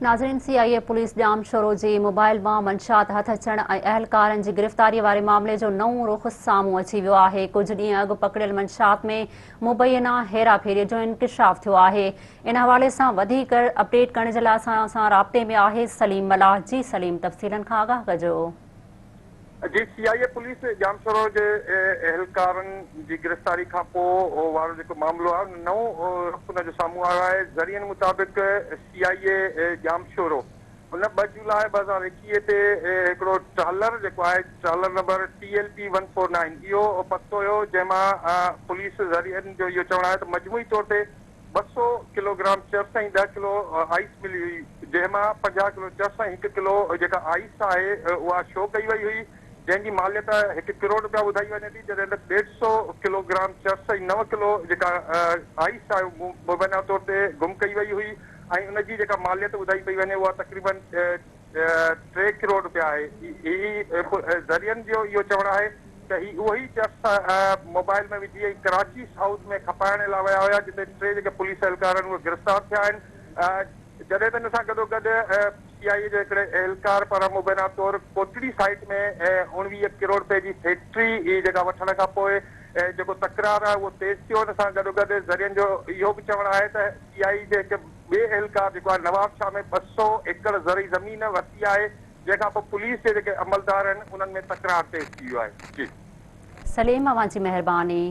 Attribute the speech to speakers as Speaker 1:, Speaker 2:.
Speaker 1: ناظرين سي آء اي پوليس ڄامشورو جي موبائل مان منشيات هٿ اچڻ ۽ اهلڪارن جي گرفتاري واري معاملي جو نئون رخ سامهون اچي ويو آهي ڪجهه ڏينهن اڳ پڪڙيل منشيات ۾ مبينا هيراڦيري جو انڪشاف ٿيو آهي ان حوالي سان وڌيڪ اپڊيٽ ڪرڻ جي لاء اسان سان رابطي ۾ آهي سليم ملاح جي سليم تفصيلن کان آگاهه ڪجو.
Speaker 2: جي سي آء اي پوليس ڄامشورو جي اهلڪارن جي گرفتاري کانپوء وارو جيڪو معاملو آهي ان نئون رخ ان جو سامهون آيو آهي ذريعن مطابق سي آء اي ڄامشورو ان ٻه جولاء 2021 تي هڪڙو ٽرالر جيڪو آهي trailer number T L P one four nine اهو پتو هيو جنهن مان پوليس ذريعن جو اهو چوڻ آهي ته مجموعي طور تي 200 ڪلو گرام چرس ۽ ڏهه ڪلو آئيس ملي هئي، جنهن مان 50 ڪلو چرس ۽ هڪ ڪلو جيڪا آئيس آهي اها شو ڪئي وئي هئي، جنهن جي ماليت هڪ ڪروڙ رپيا ٻڌائي وڃي ٿي، جڏهن ته ڏيڍ سئو ڪلو گرام چرس ۽ نو ڪلو جيڪا آئيس آهي اها مبينا طور تي گم ڪئي وئي هئي ۽ ان جي جيڪا ماليت ٻڌائي پئي وڃي اها تقريبن ٽي ڪروڙ رپيا آهي. هي ذريعن جو اهو چوڻ آهي ته هي اهو ئي چرس موبائل ۾ وجهي ۽ ڪراچي سائوٿ ۾ کپائڻ لاء ويا هيا جتي ٽي جيڪي پوليس اهلڪار آهن اهي گرفتار ٿيا آهن جڏهن ته ان سان گڏوگڏ سي آء اي جي هڪڙي اهلڪار پاران مبينا طور ڪوٽڙي سائيٽ ۾ 19 ڪروڙ رپئي جي فيڪٽري جيڪا وٺڻ کان پوء جيڪو تڪرار آهي اهو تيز ٿيو ان سان گڏوگڏ ذريعن جو اهو به چوڻ آهي ته سي آء اي جي هڪ ٻئي اهلڪار جيڪو آهي نوابشاهه ۾ 200 ايڪڙ زرعي زمين ورتي آهي جنهن کان پوء پوليس جي جيڪي عملدار آهن انهن ۾ تڪرار تيز ٿي ويو آهي. جي.
Speaker 1: سليم اوهان جي مهرباني.